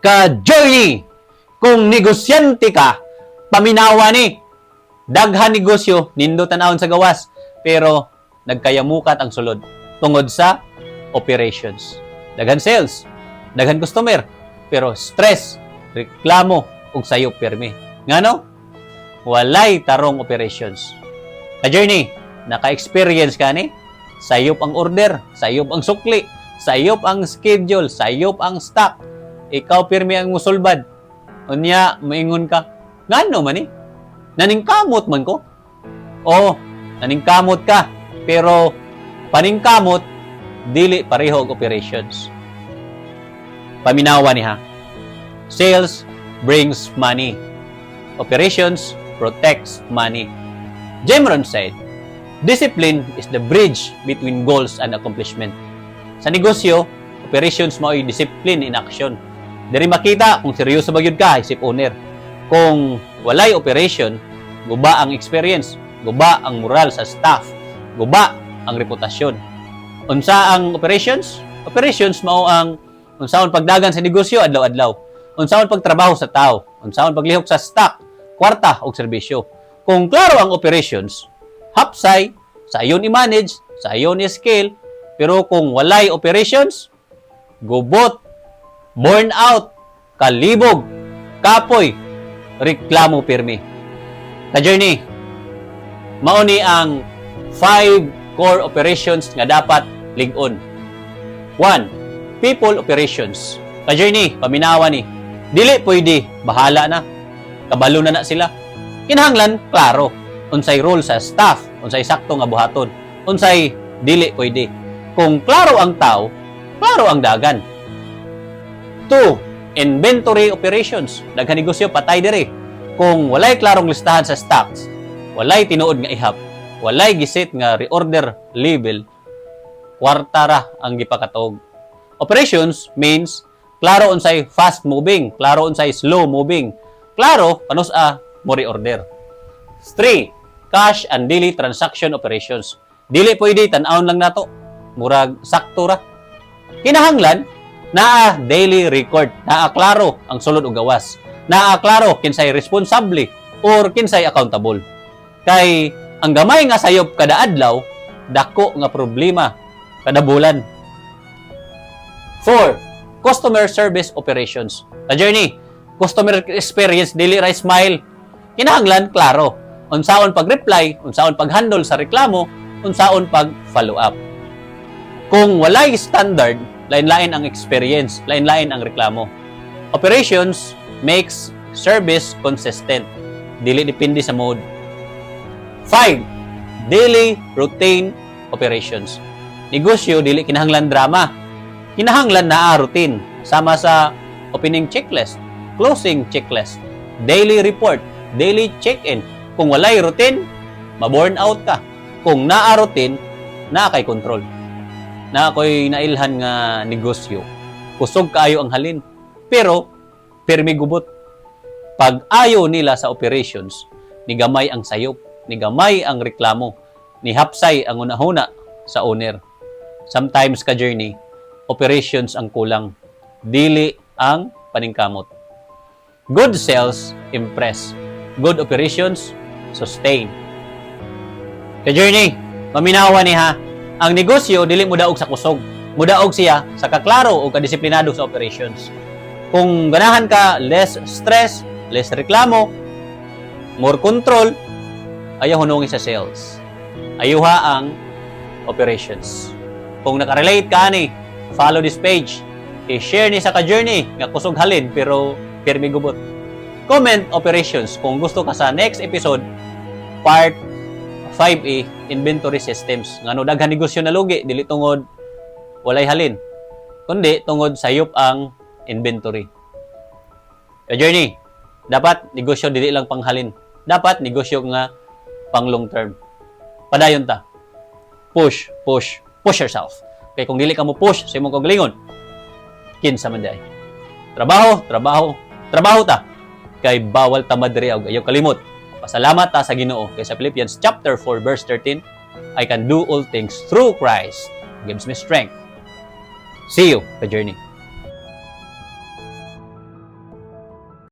Ka-journey! Kung negosyante ka, paminawa ni. Daghan negosyo, nindot tan-awon sa gawas, pero nagkayamukat ang sulod tungod sa operations. Daghan sales, daghan customer, pero stress, reklamo, ug sayop pirmi. Ngano? Walay tarong operations. Ka-journey, naka-experience ka ni? Sayop ang order, sayop ang sukli, sayop ang schedule, sayop ang stock. Ikaw pirmi ang musulbad. Unya, maingon ka, "Ngano man eh? Naningkamot man ko." Oo, naningkamot ka. Pero paningkamot, dili pareho og operations. Paminawa ni ha. Sales brings money. Operations protects money. Jim Rohn said, "Discipline is the bridge between goals and accomplishment." Sa negosyo, operations mao'y discipline in action. Diri makita kung seryoso ba gyud ka isip owner. Kung walay operation, guba ang experience, guba ang moral sa staff, guba ang reputasyon. Unsa ang operations? Operations mao ang unsaon pagdagan sa negosyo adlaw-adlaw. Unsaon pagtrabaho sa tao, unsaon paglihok sa stock, kwarta ug serbisyo. Kung klaro ang operations, hapsay, sayon i-manage, sayon i-scale, pero kung walay operations, gubot, burn out, kalibog, kapoy, reklamo pirmi. Ka-journey, mao ni ang five core operations nga dapat lig-on. 1. People operations. Ka-journey, paminawa ni. Dili pwede, "Bahala na. Kabalo na na sila." Kinahanglan, klaro. Unsay role sa staff, unsay sakto nga buhaton, unsay dili pwede. Kung klaro ang tao, klaro ang dagan. 2. Inventory operations. Daghan negosyo patay diri. Kung walay klarong listahan sa stocks, walay tinuod nga ihap, walay giset nga reorder level, kwarta ra ang gipakatog. Operations means klaro unsay fast moving, klaro unsay slow moving, klaro kanus-a mo reorder. 3. Cash and daily transaction operations. Dili pwede "Tan-awon lang nato. Murag sakto ra." Kinahanglan naa daily record, naa klaro ang sulod ug gawas. Naa klaro kinsay responsable or kinsay accountable. Kay ang gamay nga sayop kada adlaw, dako nga problema kada bulan. 4. Customer service operations. Ka-journey, customer experience dili ra smile. Kinahanglan klaro unsaon pag-reply, unsaon pag-handle sa reklamo, unsaon pag-follow up. Kung walay standard, lain-lain ang experience, lain-lain ang reklamo. Operations makes service consistent. Dili depende sa mode. 5. Daily routine operations. Negosyo dili kinahanglan drama. Kinahanglan naa routine sama sa opening checklist, closing checklist, daily report, daily check-in. Kung walay routine, ma-burn out ka. Kung naa routine, naa kay control. Naa ko'y nailhan nga negosyo. Kusog kaayo ang halin. Pero pirmi gubot. Pag ayo nila sa operations, nigamay ang sayop, nigamay ang reklamo, nihapsay ang unahuna sa owner. Sometimes, ka journey, operations ang kulang, dili ang paningkamot. Good sales impress. Good operations sustain. Ka journey, paminawa ni ha. Ang negosyo dili modaog sa kusog. Mudaog siya sa kaklaro o kadisiplinado sa operations. Kung ganahan ka less stress, less reklamo, more control, ayaw hunungi sa sales. Ayuha ang operations. Kung nakarelate ka ani, follow this page. I-share ni sa ka-journey nga kusog halin pero pirmi gubot. Comment "operations" kung gusto ka sa next episode, part 5A, inventory systems. Ngano daghan negosyo na lugi dili tungod walay halin, kundi tungod sayop ang inventory. Ka-journey, dapat negosyo dili lang panghalin. Dapat negosyo nga pang long term. Padayon ta. Push, push, push yourself. Kay kung dili ka mo push sa imong kaugalingon, kinsa man diay? Trabaho, trabaho, trabaho ta. Kay bawal ta madre og ayaw kalimot. Pasalamat ta sa Ginoo kay sa Philippians chapter 4 verse 13, "I can do all things through Christ who gives me strength." See you, ka journey.